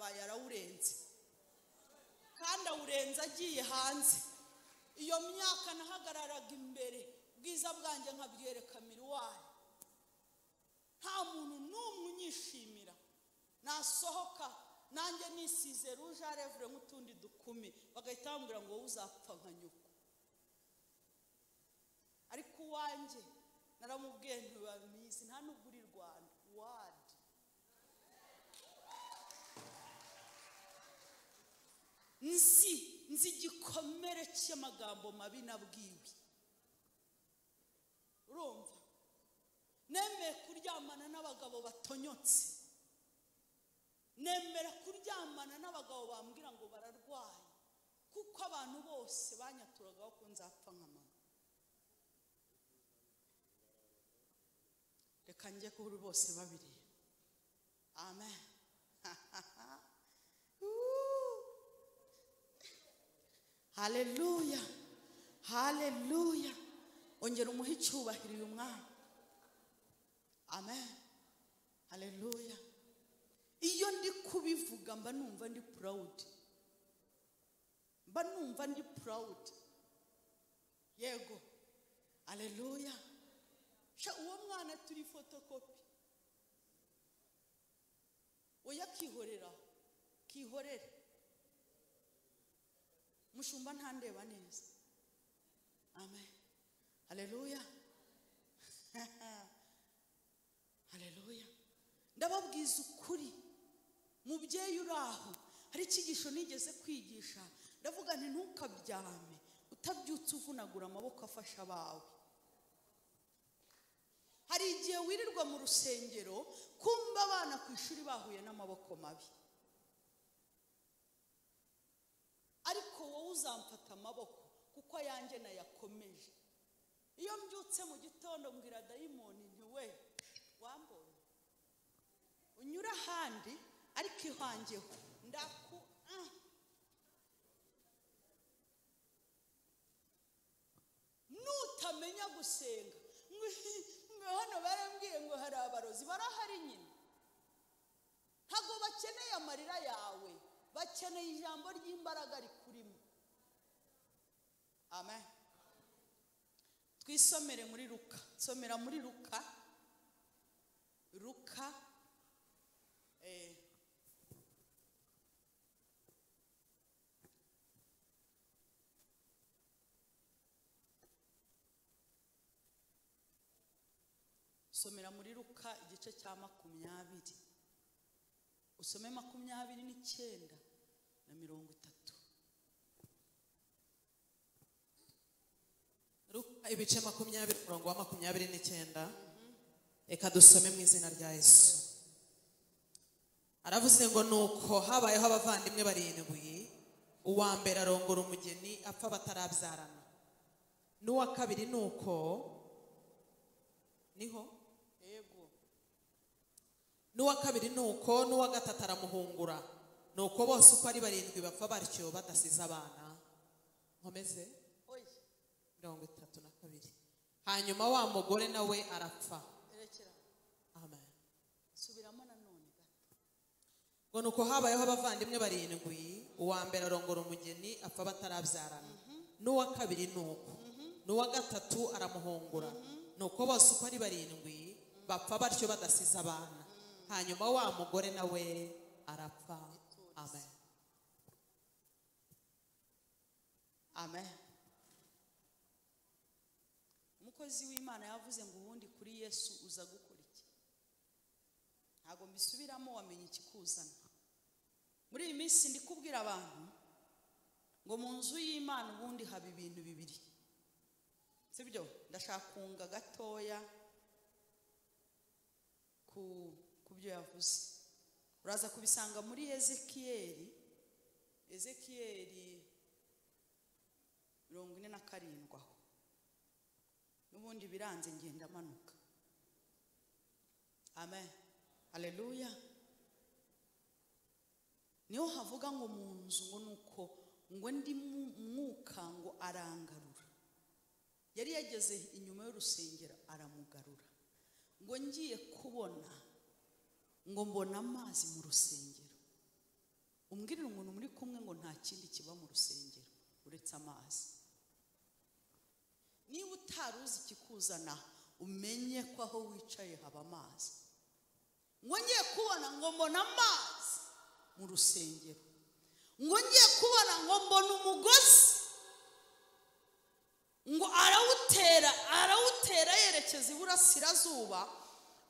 Arantabaye, arawurenze, kandi awurenze agiye hanze. Iyo myaka nahagararaga imbere, ubwiza bwanjye nkabyereka miruwari, nta muntu n'umwe unyishimira. Nasohoka nanjye nisize rouge à lèvres nk'utundi dukumi, bagahita bambwira ngo wowe uzapfa nka nyoko. Ariko uwanjye naramubwiye ntibamizi, nta nubwo uri Rwanda wadi. Nzi igikomere cy'amagambo mabi nabwiwe. Urumva, nemeye kuryamana n'abagabo batonyotse, nemera kuryamana n'abagabo bambwira ngo bararwaye, kuko abantu bose banyaturagaho ko nzapfa nka mama. Reka njye kuri bose babiri. Amen. Haleluya, haleluya. Ongera umuhe icyubahiro uyu mwana. Amen, haleluya. Iyo ndi kubivuga mba numva ndi proud, mba numva ndi proud. Yego, haleluya. Sha uwo mwana turi photocopy, oya kihorera, kihorere. Mushumba ntandeba neza. Amen, haleluya. Haleluya. Ndababwiza ukuri, mubyeyi uri aho, hari icyigisho nigeze kwigisha, ndavuga nti ntukabyame utabyutse uvunagura amaboko afasha abawe. Hari igihe wirirwa mu rusengero kumva abana ku ishuri bahuye n'amaboko mabi, ariko wowe uzamfata amaboko kuko ayanjye nayakomeje. Iyo mbyutse mu gitondo mbwira dayimoni nti we wambonye, unyura ahandi ariko ihangeho ndaku. Nutamenya gusenga, ngo hano barambwiye ngo hari abarozi, barahari nyine. Ntago bakeneye amarira yawe, bakeneye ijambo ry'imbaraga rikurimo. Amen. Twisomere muri Luka, somera muri Luka, Luka somera muri Luka igice cya 20, usome 29 na 30. Luka ibice 20 umurongo wa 29. Reka dusome mu izina rya Yesu. Aravuze ngo nuko habayeho abavandimwe barindwi, uwa mbere arongora umugeni apfa batarabyarana, n'uwa kabiri nuko niho, yego, n'uwa kabiri nuko, n'uwa gatatu aramuhungura, nuko bose uko ari barindwi bapfa batyo badasize abana. Nkomeze. 32. Hanyuma wa mugore nawe arapfa. Amen. Subiramo nanone gato. Ngo nuko habayeho abavandimwe barindwi, uwa mbere arongora umugeni apfa batarabyarana, n'uwa kabiri nuko, n'uwa gatatu aramuhungura, nuko bose uko ari barindwi bapfa batyo badasize abana. Hanyuma wa mugore nawe arapfa. Amen. Amen. Umukozi w'Imana yavuze ngo ubundi kuri Yesu uza gukora iki? Ntago mbisubiramo, wamenye ikikuzana. Muri iyi minsi ndi kubwira abantu ngo mu nzu y'Imana ubundi haba ibintu bibiri, sibyo? Ndashaka kunga gatoya ku byo yavuze. Uraza kubisanga muri Ezekiyeli, Ezekiyeli 47 aho. N'ubundi biranze ngenda manuka. Amen, haleluya. Niho havuga ngo mu nzu ngo nuko ngo ndi mwuka ngo arangarura. Yari yageze inyuma y'urusengero aramugarura. Ngo ngiye kubona ngo mbona amazi mu rusengero. Umbwirira umuntu muri kumwe ngo nta kindi kiba mu rusengero uretse amazi. Niba utaruzi ikikuzana, umenye ko aho wicaye haba amazi. Ngo ngiye kubona ngo mbona amazi mu rusengero. Ngo ngiye kubona ngo mbona umugozi, ngo arawutera yerekeza iburasirazuba.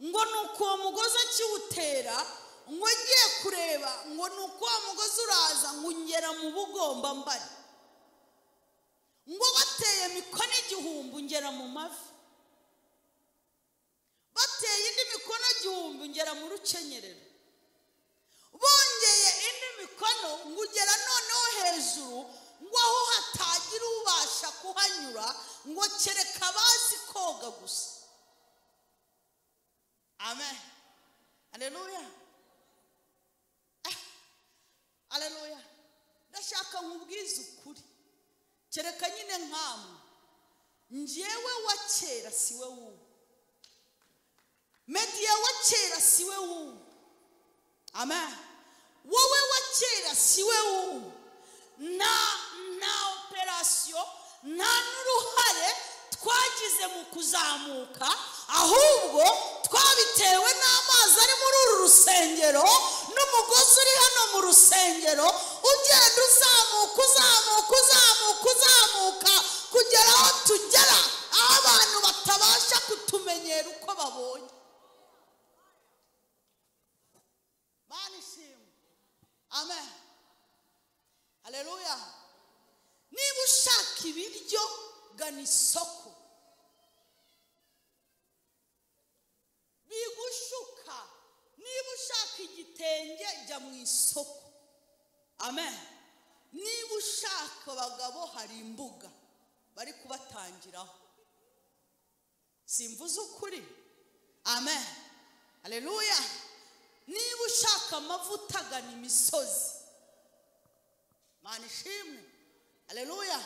Ngo nuko uwo mugozi akiwutera, ngo ngiye kureba ngo nuko uwo mugozi uraza ngo ungera mu bugomba mbari. Ngo bateye mikono 1000 ungera mu mavi, bateye indi mikono 1000 ungera mu rukenyerero, bongeye indi mikono ngo ugera noneho hejuru, ngo aho hatagira ubasha kuhanyura, ngo kereka abazi koga gusa. Amen. Haleluya. Haleluya. Ndashaka nkubwize ukuri, kereka nyine nkamwe, njyewe wa kera siwe wubu, Media wa kera siwe wubu. Amen. Wowe wa kera siwe wubu. Nta operasiyo, nta n'uruhare twagize mu kuzamuka, ahubwo twabitewe n'amazi ari muri uru rusengero n'umugozi uri hano mu rusengero, ugenda uzamuka uzamuka uzamuka uzamuka kugera aho tugera, aho abantu batabasha kutumenyera uko babonye. Mana ishimwe. Amen. Haleluya. Niba ushaka ibiryo, gana isoko. Bigushuka. Niba ushaka igitenge, jya mu isoko. Amen. Niba ushaka abagabo, hari imbuga bari kubatangiraho. Simvuze ukuri. Amen. Haleluya. Niba ushaka amavuta, gana imisozi. Mana ishimwe. Haleluya.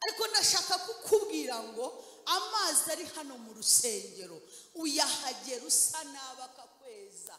Ariko ndashaka kukubwira ngo amazi ari hano mu rusengero, uyahagera usa nabi akakweza,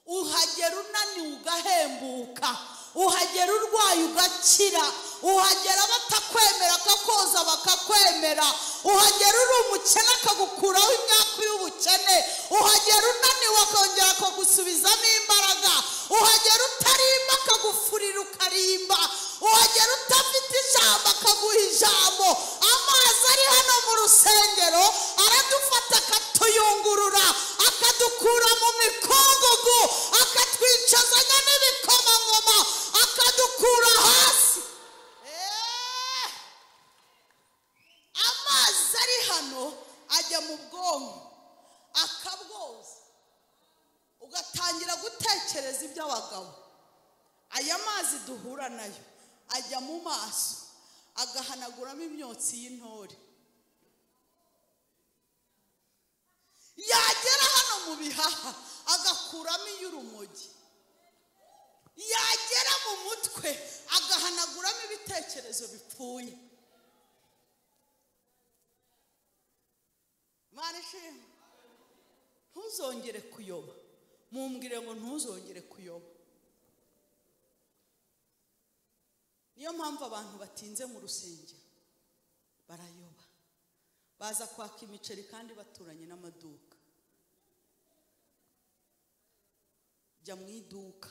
uhagera unaniwe ugahembuka, uhagera urwaye ugakira, uhagera batakwemera akakoza bakakwemera, uhagera uri umukene akagukuraho imyaka y'ubukene, uhagera unaniwe akongera akagusubizamo imbaraga, uhagera utarimba akagufurira ukarimba, uhagera utafite ijambo akaguha ijambo. Amazi ari hano mu rusengero aradufata akatuyungurura, akadukura mu mikungugu, akatwicazanya n'ibikomangoma, akadukura hasi. Amazi ari hano ajya mu bwonko akabwoza, ugatangira gutekereza iby'abagabo. Aya mazi duhura nayo ajya mu maso agahanaguramo imyotsi y'intore, yagera hano mu bihaha agakuramo iy'urumogi, yagera mu mutwe agahanaguramo ibitekerezo bipfuye. Mana ishimwe. Ntuzongere kuyoba. Mumbwire ngo ntuzongere kuyoba. Niyo mpamvu abantu batinze mu rusengero barayoba, baza kwaka imiceri kandi baturanye n'amaduka. Jya mu iduka.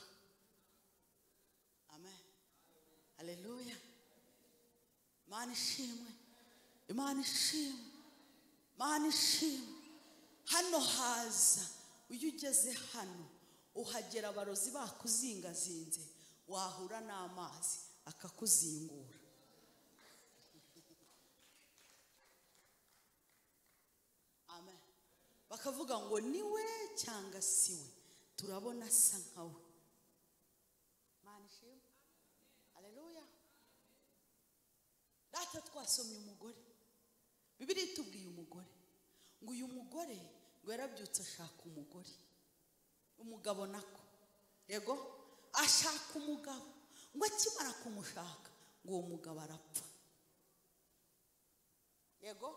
Amen. Haleluya. Imana ishimwe. Imana ishimwe. Imana ishimwe. Hano haza, iyo ugeze hano uhagera abarozi bakuzingazinze, wahura n'amazi akakuzingura. Amen. Bakavuga ngo niwe cyangwa siwe, turabona asa nkawe. Imana ishimwe. Haleluya. Data twasomye umugore, Bibiliya itubwiye umugore ngo uyu mugore ngo yarabyutse ashaka umugore, umugabo nako, yego ashaka umugabo, ngo akimara kumushaka ngo uwo mugabo arapfa. Yego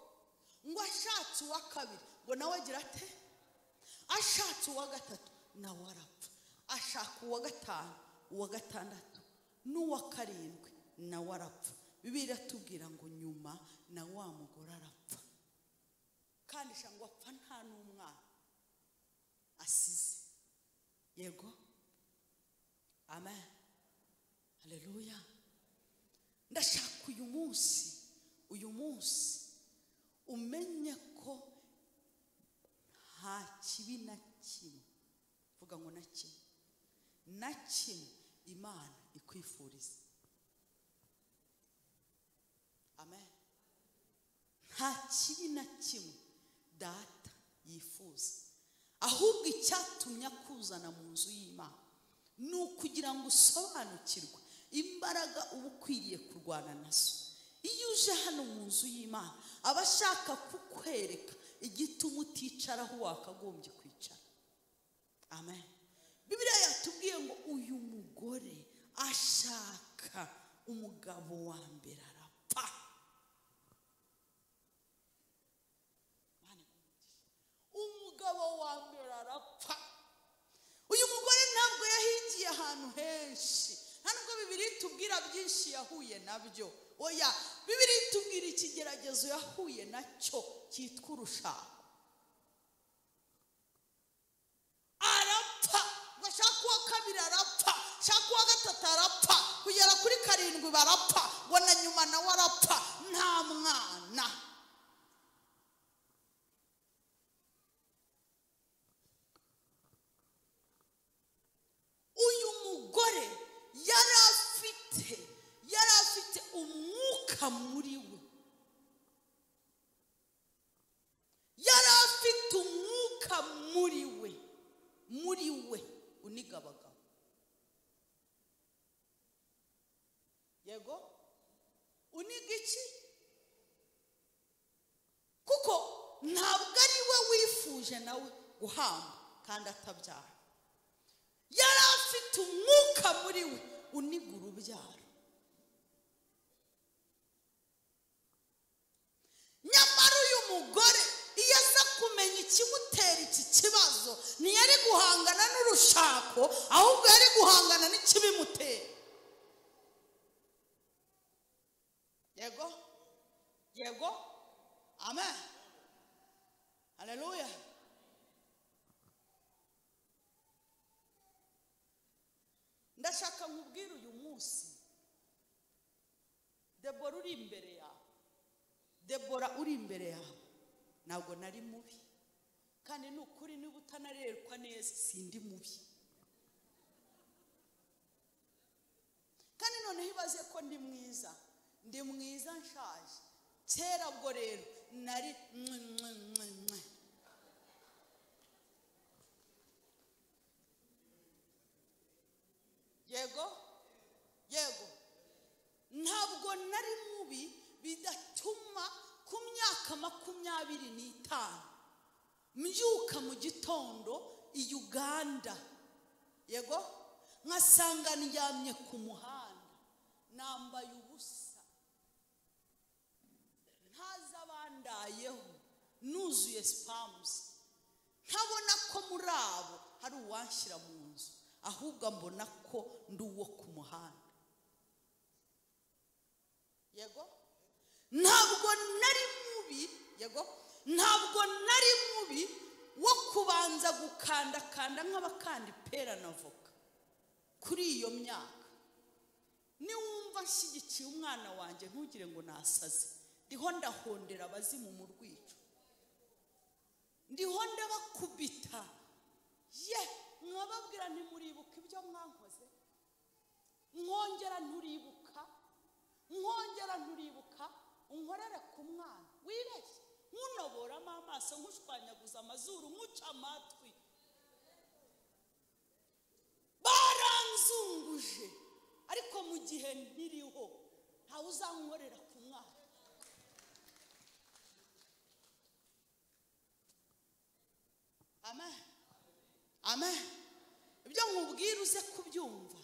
ngo ashatse uwa kabiri ngo nawe agira ate, ashatse uwa gatatu nawe arapfa, ashaka uwa gatanu uwa gatandatu n'uwa karindwi nawe arapfa. Bibiliya iratubwira ngo nyuma na wa mugore arapfa, kandi ngo apfa nta n'umwana asize. Yego, amen, haleluya. Ndashaka uyu munsi umenye ko nta kibi na kimwe, vuga ngo na kimwe, na kimwe Imana ikwifuriza. Amen. Nta kibi na kimwe data yifuza, ahubwo icyatumye akuzana mu nzu y'Imana ni ukugira ngo usobanukirwe imbaraga uba ukwiriye kurwana nazo. Iyo uje hano mu nzu y'Imana aba ashaka kukwereka igituma uticara aho wakagombye kwicara. Amen. Bibiliya yatubwiye ngo uyu mugore ashaka umugabo wa mbere arapfa. Umugabo wa mbere arapfa. Uyu mugore ntabwo yahigiye ahantu henshi, nta nubwo Bibiliya itubwira byinshi yahuye nabyo. Oya, Bibiliya itubwira ikigeragezo yahuye nacyo cyitwa urushako. Arapfa, ngo ashaka uwa kabiri arapfa, ashaka uwa gatatu arapfa, kugera kuri karindwi barapfa, ngo na nyuma nawe arapfa, nta mwana. Uyu mugore yari afite umwuka muri we, yari afite umwuka muri we uniga abagabo. Yego, uniga iki? Kuko ntabwo ari we wifuje nawe guhamba kandi atabyara. Yari afite umwuka muri we uniga urubyaro. Nyamara uyu mugore iyo aza kumenya ikimutera iki kibazo, ntiyari guhangana n'urushako, ahubwo yari guhangana n'ikibimutera. Yego, yego, amen, haleluya. Ndashaka nkubwire uyu munsi, Debora uri imbere yawe, Debora uri imbere yawe, ntabwo nari mubi, kandi ni ukuri niba utanarerekwa neza sindi mubi. Kandi noneho ibaze ko ndi mwiza, ndi mwiza nshaje. Kera bwo rero nari mwe mwe mwe mwe. Yego, yego, ntabwo nari mubi bidatuma ku myaka 25 mbyuka mu gitondo i Uganda, yego, nkasanga ndyamye ku muhanda nambaye ubusa, ntazi abandayeho, nuzuye spams, ntabona ko muri abo hari uwanshyira mu nzu, ahubwo mbona ko ndi uwo ku muhanda. Yego, ntabwo nari mubi, yego, ntabwo nari mubi wo kubanza gukandakanda nk'abakanda ipera na voka kuri iyo myaka. Niwumva nshyigikiye umwana wanjye ntugire ngo nasaze, ndiho ndahondera abazimu mu rwico, ndiho ndabakubita. Ye, mwababwira ntimuribuka ibyo mwankoze, mwongera nturibuka, mwongera nturibuka, unkorere ku mwana wibeshye, nkunoboramo amaso, nkushwanyaguza amazuru, nkuca amatwi. Baranzunguje, ariko mu gihe nkiriho ntawe uzankorera ku mwana. Amen, amen. Ibyo nkubwira uze kubyumva.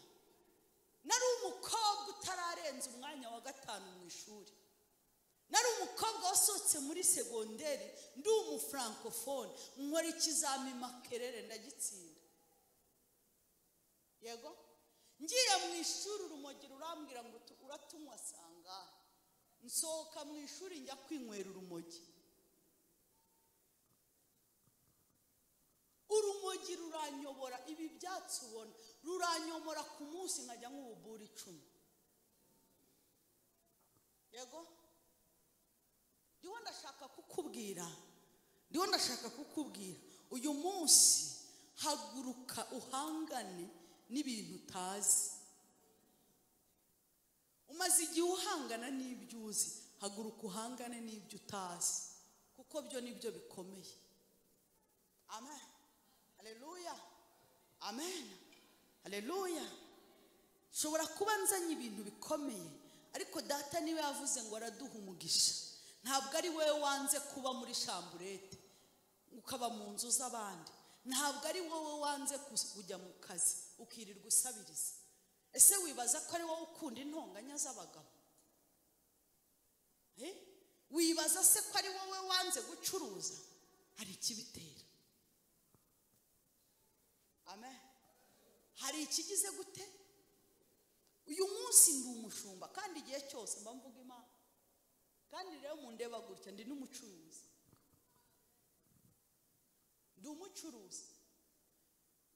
Nari umukobwa utararenza umwanya wa 5 mu ishuri. Nari umukobwa wasohotse muri segonderi, ndi umufrancophone, nkora ikizami Makerere ndagitsinda. Yego, Ngiye mu ishuri urumogi rurambwira ngo uratunywa sanga. Nsohoka mu ishuri njya kwinywera urumogi. Urumogi ruranyobora, ibi byatsi ubona ruranyomora ku munsi nkajya nk'ububura 10. Yego, ndiho ndashaka kukubwira, ndiho ndashaka kukubwira uyu munsi haguruka uhangane n'ibintu utazi. Umaze igihe uhangana n'ibyo uzi, haguruka uhangane n'ibyo utazi, kuko byo nibyo bikomeye. Amen. Haleluya. Amen. Haleluya. Shobora kuba nzanye ibintu bikomeye, ariko data niwe yavuze ngo araduha umugisha. Ntabwo ari wowe wanze kuba muri chambrette ukaba mu nzu z'abandi. Ntabwo ari wowe wanze kujya mu kazi ukirirwa usabiriza. Ese wibaza ko ari wowe ukunda intonganya z'abagabo? Wibaza se ko ari wowe wanze gucuruza? Hari ikibitera. Amen. Hari ikigize gute? Uyu munsi ndi umushumba kandi igihe cyose mba mvuga Imana. Kandi rero mundeba gutya ndi n'umucuruzi. Ndi umucuruzi.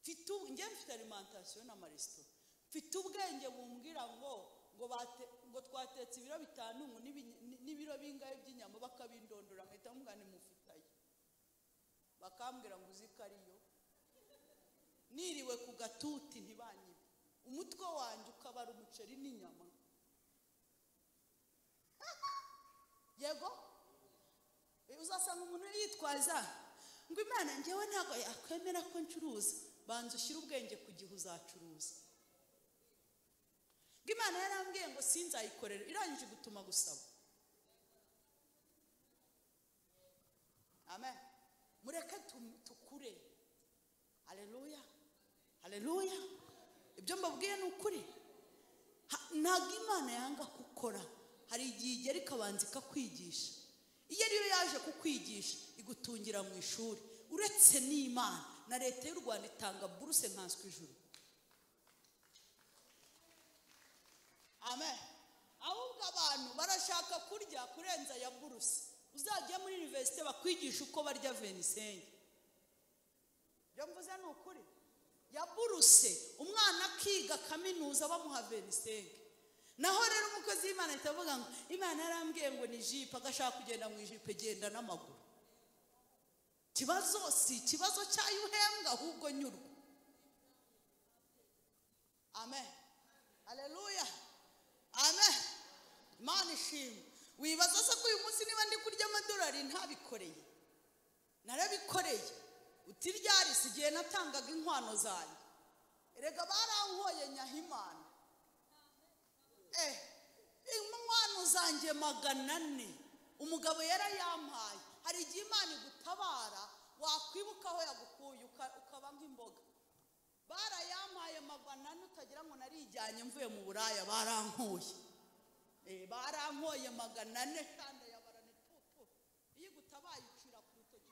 Mfite nge mfite alimentation na restaurant. Mfite ubwenge bumbwira ngo ngo twatetse ibiro 5 ngo n'ibiro bingahe by'inyama bakabindondora nkahita mvuga ni mufitaye. Bakambwira ngo uzikariyo. Niriwe ku gatuti ntibanyibe. Umutwe wanjye ukabara umuceri n'inyama. Yego, uzasanga umuntu yitwaza ngo Imana njyewe ntabwo yakwemera ko ncuruza. Banza ushyire ubwenge ku gihe uzacuruza. Ngo Imana yarambwiye ngo sinzayikorera, irangije gutuma gusaba. Amen. Mureke tukure. Haleluya. Haleluya. Ibyo mbabwiye ni ukuri. Ntabwo Imana yanga gukora. Hari igihe igera ikabanza ikakwigisha. Iyo ariyo yaje kukwigisha igutungira mu ishuri. Uretse n'Imana na leta y'u Rwanda itanga buruse nkanswe ijuru. Amen. Ahubwo abantu barashaka kurya kurenza ya buruse. Uzajya muri universite bakwigisha uko barya venisenge. Ibyo mvuze ni ukuri. Ya buruse umwana akiga kaminuza bamuha venisenge. Naho rero umukozi w'Imana itavuga ngo Imana yarambwiye ngo ni jipe, agashaka kugenda mu ijipe, genda n'amaguru. Kibazo si ikibazo cyayo uhembwa, ahubwo nyurwa. Amen. Haleluya. Amen. Imana ishimwe. Wibaza se ko uyu munsi niba ndi kurya amadolari ntabikoreye? Narabikoreye. Uti ryari si igihe natangaga inkwano zanjye. Erega barankoye Nyahimana. Inkwano zanjye 400 umugabo yarayampaye. Hari igihe Imana igutabara wakwibuka aho yagukuye ukaba nk'imboga. Barayampaye 400 utagira ngo narijyanye mvuye mu Buraya, barankoye. Barankoye 400 kandi yabarane tutu. Iyo igutabaye ucira ku rutoki.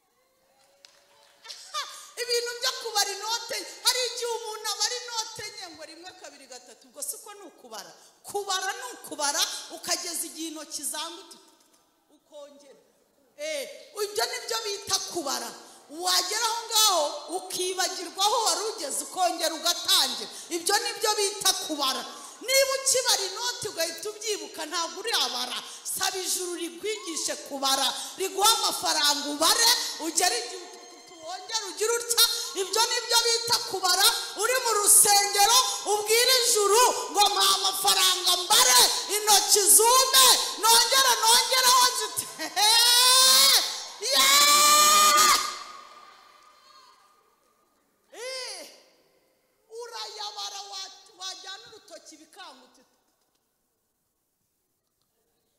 Ibintu byo kubara inote, hari igihe umuntu abara inote nke ngo 1 2 3, ubwo siko ni ukubara. Kubara ni ukubara ukageza igihe intoki zangutse ukongera. Ibyo nibyo bita kubara. Wagera aho ngaho ukibagirwa aho wari ugeze ukongera ugatangira. Ibyo nibyo bita kubara. Niba ukibara inoti ugahita ubyibuka ntabwo urabara. Saba ijuru rikwigishe kubara, riguha amafaranga ubare, ugere igihe wongera ugira utya. Ibyo nibyo bita kubara. Uri mu rusengero ubwire ijuru ngo mpa amafaranga mbare, intoki zume, nongera nongeraho zite. Urayabara wajyana urutoki bikangutse,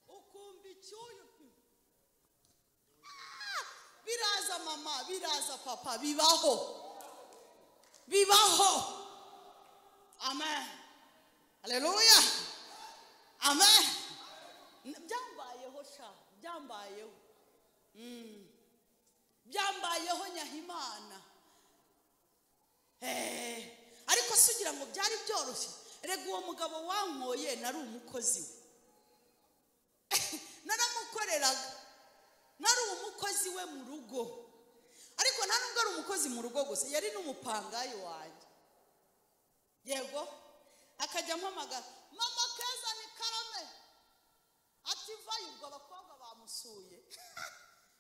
ukumva icyuyu. Biraza mama, biraza papa, bibaho. Bibaho. Amen. Haleluya. Amen. Byambayeho sha, byambayeho. Byambayeho Nyahimana. Ariko sugira ngo byari byoroshye. Rega uwo mugabo wankoye nari umukozi we, naramukoreraga, nari umukozi we mu rugo. Ariko nta nubwo ari umukozi mu rugo gusa, yari n'umupangayi wanjye. Yego, akajya ampamagara, mama Keza ni karame, ati vayo. Ubwo abakobwa bamusuye,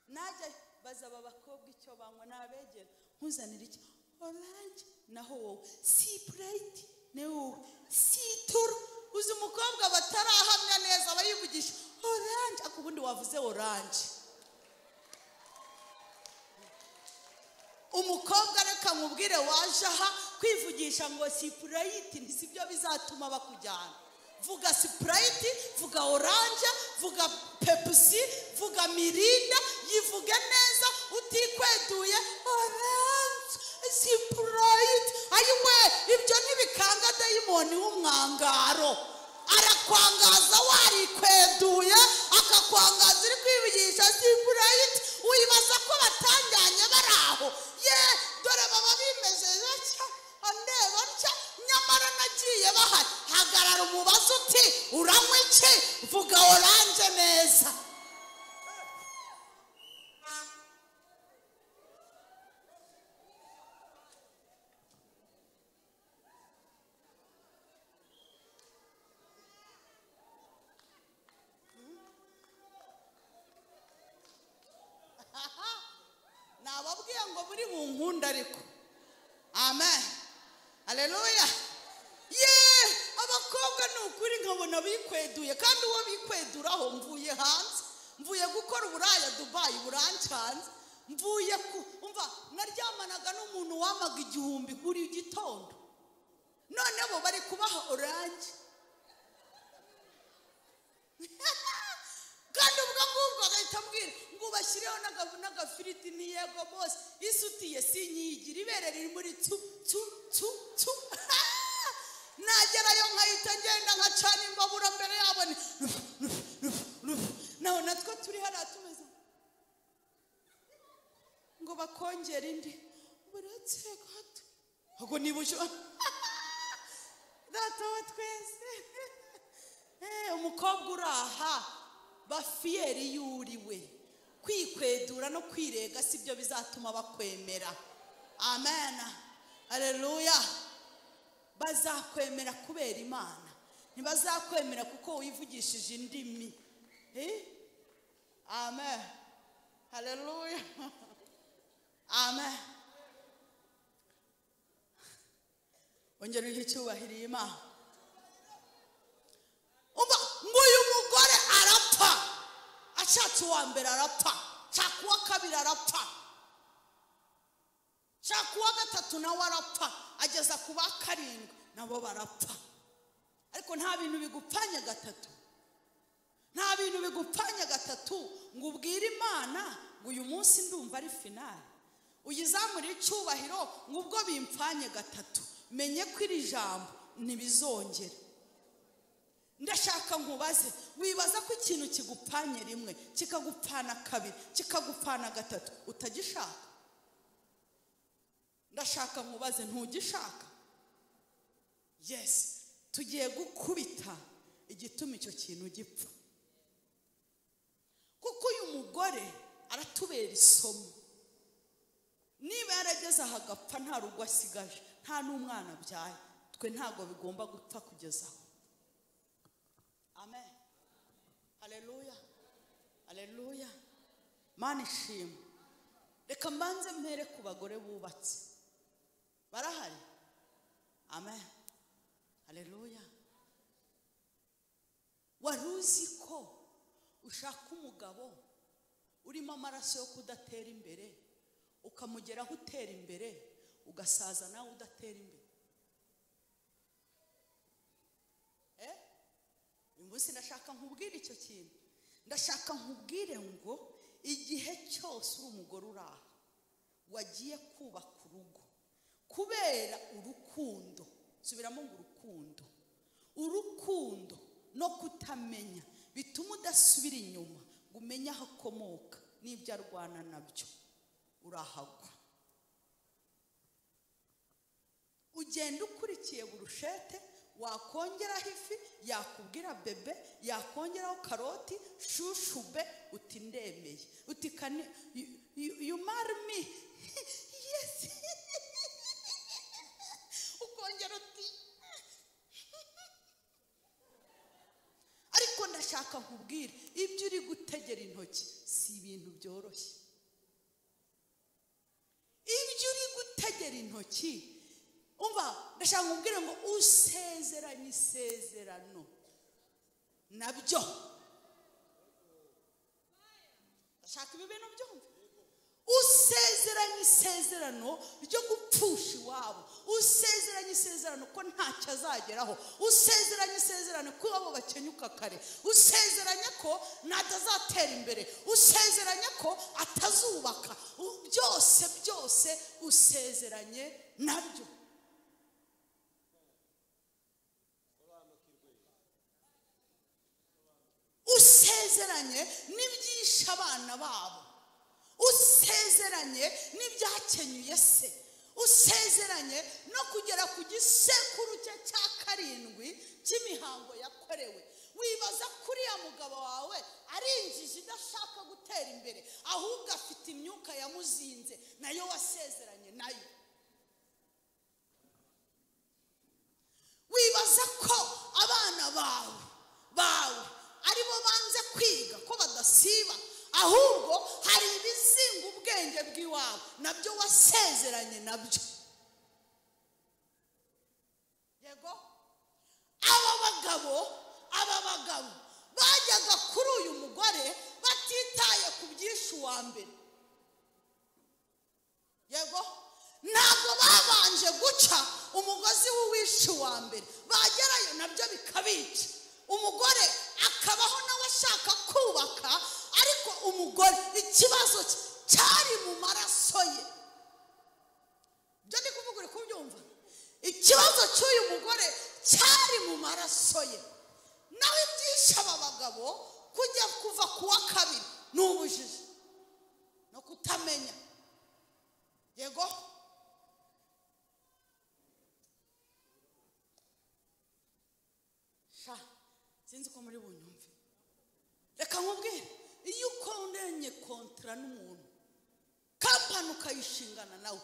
najya baza aba bakobwa icyo banywa, nabegera nkuzanira iki? Orange. Naho wowe Sprite, ne wowe citron. Uzi umukobwa batarahamya neza aba yivugisha orange, ariko ubundi wavuze orange. Umukobwa reka nkubwire, waje aha kwivugisha ngo Sprite ntisibyo bizatuma bakujyana. Vuga Sprite, vuga orange, vuga Pepsi, vuga Mirinda, yivuge neza utikweduye orange, Sprite. Ayiwe, ibyo ntibikanga dayimoni w'umwangaro. Arakwangaza warikweduye, akakwangaza uri kwivugisha Sprite. Wibaza ko batanjyanye bari aho? Ye, dore baba bimeze batya, andeba batya, nyamara nagiye bahari. Hagarara umubazo uti uranywa iki? Vuga orange neza. Nababwiye ngo muri bunkunda ariko. Amen, haleluya. Ye, abakobwa ni ukuri nkabona bikweduye, kandi uwo bikweduraho mvuye hanze, mvuye gukora uburaya Dubai burancanze, mvuye ku umva naryamanaga n'umuntu wamaga 1000 buri gitondo, none bo bari kubaha orange. Kandi ubwo ngubwo agahita ambwira ngo bashyireho n'agafiriti. Ni yego bose, isutiye sinyigira, ibere riri muri tu tu tu tu. Nagerayo nkahita ngenda nkacana imbabura mbere yabo, ni naho natwo turi hariya tumeze ngo bakongere indi buretse gato. Ubwo niba uje data wa twese. Umukobwa uri aha, bafiyeri yuriwe, kwikwedura no kwirega sibyo bizatuma bakwemera. Amen, haleluya. Bazakwemera kubera Imana, ntibazakwemera kuko wivugishije indimi. Amen, haleluya. Amen. Ongera uhe icyubahiro Imana. Umva ngo uyu mugore arapfa, ashatse uwa mbere arapfa, shaka uwa kabiri arapfa, shaka uwa gatatu nawe arapfa, ageza ku ba karindwi nabo barapfa. Ariko nta bintu bigupfanya gatatu, nta bintu bigupfanya gatatu ngo ubwire Imana ngo uyu munsi ndumva ari finale, uyizamure icyubahiro ngo ubwo bimpfanye gatatu menye ko iri jambo ntibizongera. Ndashaka nkubaze, wibaza ko ikintu kigupfanye rimwe kikagupfana kabiri kikagupfana gatatu utagishaka? Ndashaka nkubaze, ntugishaka? Yes, tugiye gukubita igituma icyo kintu gipfa. Kuko uyu mugore aratubera isomo. Niba yarageze aha agapfa nta rugo asigaje, nta n'umwana abyaye, twe ntabwo bigomba gupfa kugeza aho. Amen, haleluya, haleluya. Mana ishimwe. Reka mbanze mpere ku bagore bubatse, barahari? Amen, haleluya. Wari uzi ko ushaka umugabo urimo amaraso yo kudatera imbere, ukamugeraho utera imbere, ugasaza nawe udatera imbere? Uyu munsi ndashaka nkubwire icyo kintu. Ndashaka nkubwire ngo igihe cyose uri umugore uri aha wagiye kubaka urugo kubera urukundo, subiramo ngo urukundo, urukundo no kutamenya bituma udasubira inyuma ngo umenye aho akomoka n'ibyo arwana nabyo, urahagwa. Ugenda ukurikiye burushete, Wakongeraho ifi yakubwira bebe, yakongeraho karoti shushube, uti ndemeye, uti can you marry me? Yes. Ukongera uti ariko ndashaka nkubwire ibyo uri gutegera intoki si ibintu byoroshye. Ibyo uri gutegera intoki, umva ndashaka nkubwire ngo usezeranye isezerano nabyo. Ndashaka ibi bintu byumva. Usezeranye isezerano ryo gupfusha iwabo, usezeranye isezerano ko ntacyo azageraho, usezeranye isezerano ko iwabo bakenyuka kare, usezeranye ko ntazatera imbere, usezeranye ko atazubaka, byose byose usezeranye nabyo. Usezeranye n'ibyishe abana babo, usezeranye n'ibyakenyuye se, usezeranye no kugera ku gisekuru cye cya 7 cy'imihango yakorewe. Wibaza kuriya mugabo wawe ari injiji idashaka gutera imbere, ahubwo afite imyuka yamuzinze nayo wasezeranye nayo. Wibaza ko abana bawe aribo banze kwiga ko badasiba, ahubwo hari ibizinga ubwenge bw'iwabo nabyo wasezeranye nabyo. Yego, aba bagabo bajyaga kuri uyu mugore batitaye ku byishu wa mbere. Yego, ntabwo babanje guca umugozi w'uwishu wa mbere, bagerayo nabyo bikabica. Umugore akabaho nawe ashaka kubaka, ariko umugore ikibazo cyari mu maraso ye. Ibyo ndi kuvuga uri kubyumva? Ikibazo cy'uyu mugore cyari mu maraso ye. Nawe ibyishe aba bagabo kujya kuva ku wa kabiri ni ubujiji no kutamenya. Yego, sha sinzi ko muri bunyumve. Reka nkubwire, iyo ukondanye kontra n'umuntu, kampani ukayishingana nawe,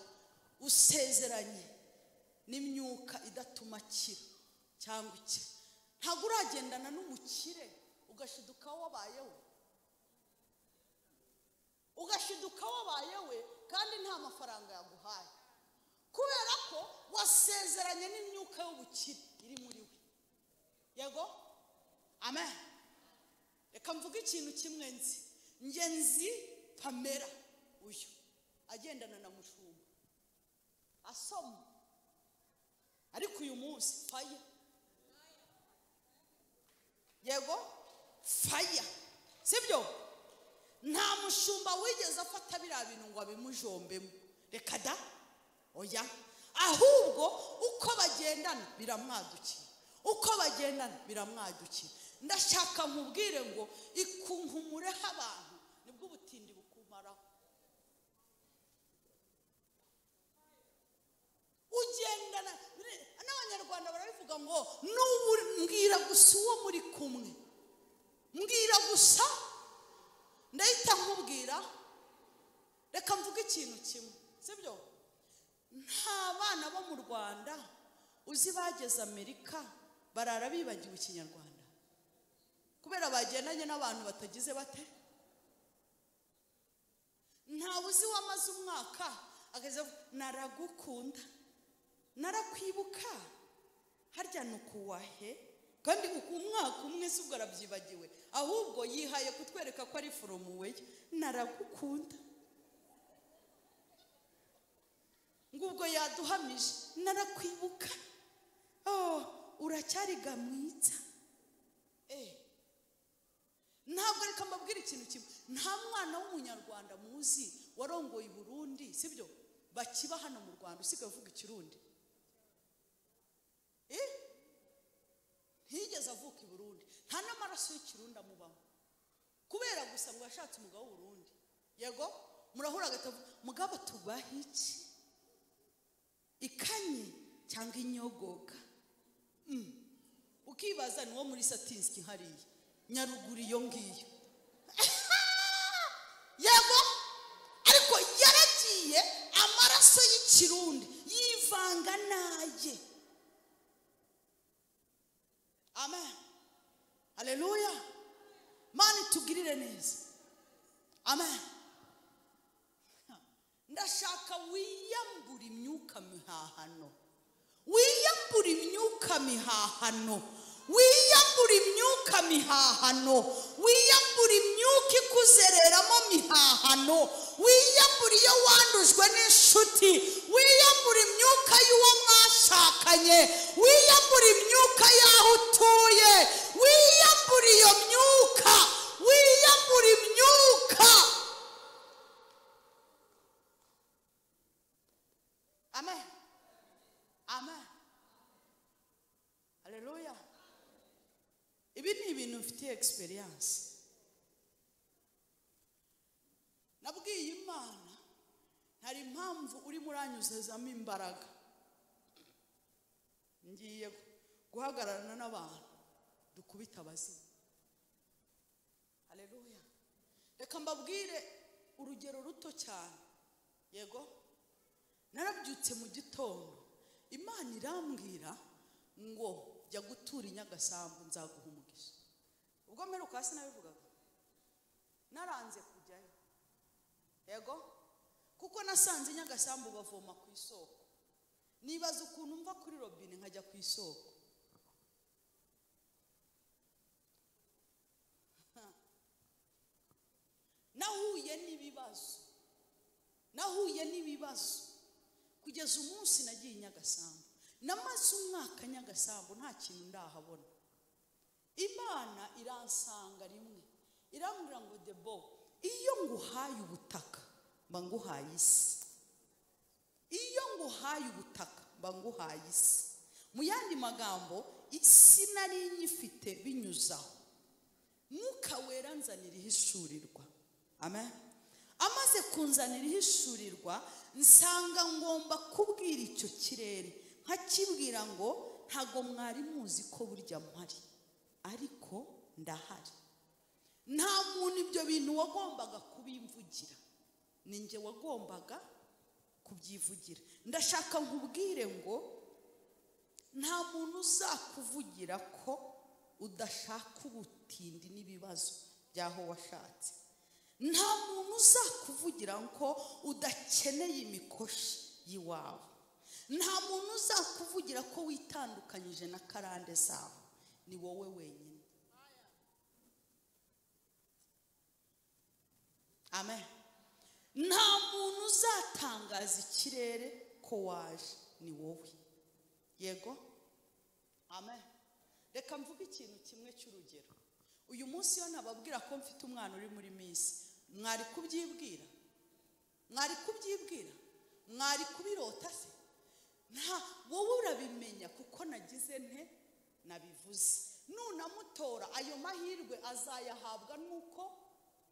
usezeranye n'imyuka idatuma akira cyangwa iki. Ntabwo uragendana n'umukire ugashiduka wabayewe, ugashiduka wabayewe kandi nta mafaranga yaguhaye, kubera ko wasezeranye n'imyuka y'ubukire iri muri we. Yego, amen. Reka mvuge ikintu kimwe nzi. Nge nzi Pamela uyu agendana na mushumba asoma, ariko uyu munsi fire. Yego, fire, sibyo? Nta mushumba wigeze afata biriya bintu ngo abimujombemo, reka da, oya. Ahubwo uko bagendana biramwadukira, uko bagendana biramwadukira. Ndashaka nkubwire ngo ikunkumure abantu nibwo ubutindi bukumaraho. Ugendana n'Abanyarwanda barabivuga ngo nubu mbwira gusa uwo muri kumwe, mbwira gusa ndahita nkubwira. Reka mvuge ikintu kimwe, sibyo? Nta bana bo mu Rwanda uzi bageze Amerika barara bibagiwe Ikinyarwanda kubera bagendanye n'abantu batagize bate. Ntawe uzi wamaze umwaka akaza naragukunda narakwibuka harya nukuwahe, kandi umwaka umwe si ubwo arabyibagiwe, ahubwo yihaye kutwereka ko ari foromuwe. Naragukunda ngubwo yaduhamije narakwibuka, oh uracyariga mwiza. Ntabwo reka mbabwire ikintu kimwe, nta mwana w'umunyarwanda muzi warongoye i Burundi, sibyo? Bakiba hano mu Rwanda usigaye uvuga ikirundi. Ntiyigeze avuka i Burundi, nta n'amaraso y'ikirundi amubamo, kubera gusa ngo yashatse umugabo w'u Burundi. Yego, murahura agatavuga mugabo tubaha iki, ikanye cyangwa inyogoga. Ukibaza ni wo muri Satinski hariya Nyaruguru iyo ngiyo. Yego, ariko yaragiye amaraso y'ikirundi yivanga naye. Amen. Haleluya. Mani tugirire neza. Amen. Ndashaka wiyambura imyuka mihahano. Wiyambura imyuka mihahano. Wiyambura imyuka mihahano. Wiyambura imyuka ikuzereramo mihahano. Wiyambura iyo wandujwe n'inshuti. Wiyambura imyuka y'uwo mwashakanye. Wiyambura imyuka y'aho utuye. Wiyambura iyo myuka. Wiyambura imyuka. Amen. Amen. Haleluya. Ibi ni ibintu mfitiye experience. Nabwiye Imana hari impamvu uri muranyuzezamo imbaraga. Ngiye guhagararana n'abantu dukubita abazimu. Haleluya. Reka mbabwire urugero ruto cyane. Yego, narabyutse mu gitondo Imana irambwira ngo jya gutura Inyagasambu nzaguha umugisha. Ubwo mperuka sinabivugaga, naranze kujyayo. Yego, kuko nasanze Inyagasambu bavoma ku isoko. Nibaza ukuntu mva kuri robine nkajya ku isoko. Nahuye n'ibibazo. Nahuye n'ibibazo kugeza umunsi nagiye Inyagasambu. Namaze umwaka Nyagasambu nta kintu ndahabona. Imana iransanga rimwe irambwira ngo Debo, iyo nguhaye ubutaka mba nguhaye isi. Iyo nguhaye ubutaka mba nguhaye isi. Mu yandi magambo, isi nari nyifite binyuzaho. Mwuka wera nzanira ihishurirwa. Amen. Amaze kunzanira ihishurirwa, nsanga ngomba kubwira icyo kirere, nkakibwira ngo ntago mwari muzi ko burya mpari, ariko ndahari. Nta muntu ibyo bintu wagombaga kubimvugira, ninjye wagombaga kubyivugira. Ndashaka nkubwire ngo nta muntu uzakuvugira ko udashaka ubutindi n'ibibazo by'aho washatse. Nta muntu uzakuvugira ko udakeneye imikoshi y'iwawe. Nta muntu uzakuvugira ko witandukanyije na karande zawe. Ni wowe wenyine. Amen. Nta muntu uzatangaza ikirere ko waje, ni wowe. Yego. Amen. Reka mvuge ikintu kimwe cy'urugero. Uyu munsi yo nababwira ko mfite umwana uri muri minsi, mwari kubyibwira? Mwari kubyibwira? Mwari kubirota se? Nta, wowe urabimenya kuko nagize nte nabivuze. Nunamutora ayo mahirwe azayahabwa nuko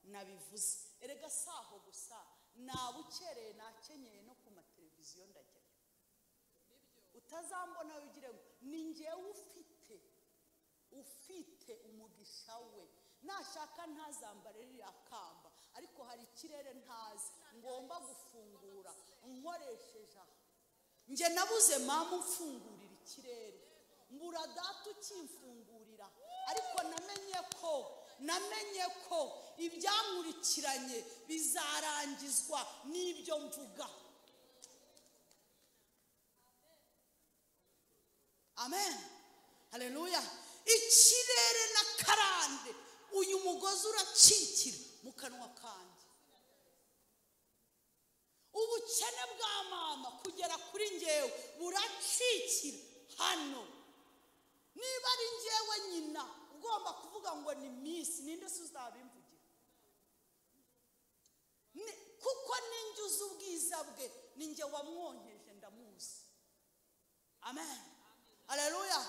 nabivuze. Erega saho gusa, nabukereye nakenyeye no ku mateleviziyo ndajyayo. Utazambona ugire ngo ni njyewe ufite umugisha we. Nashaka ntazambare ririya kamba, ariko hari ikirere ntazi ngomba gufungura nkoresheje aha. Njye nabuze mama umfungurira ikirere, mbura data ukimfungurira, ariko namenye ko ibyankurikiranye bizarangizwa n'ibyo mvuga. Amen. Haleluya. Ikirere na karande, uyu mugozi uracikira mu kanwa kanjye. Ubukene bwa mama kugera kuri njyewe buracikira hano. Niba ari njyewe nyina ugomba kuvuga ngo ni miss, ninde se uzabimvugira? Kuko ninjye uzi ubwiza bwe, ninjye wamwonkeje ndamuzi. Amen. Haleluya.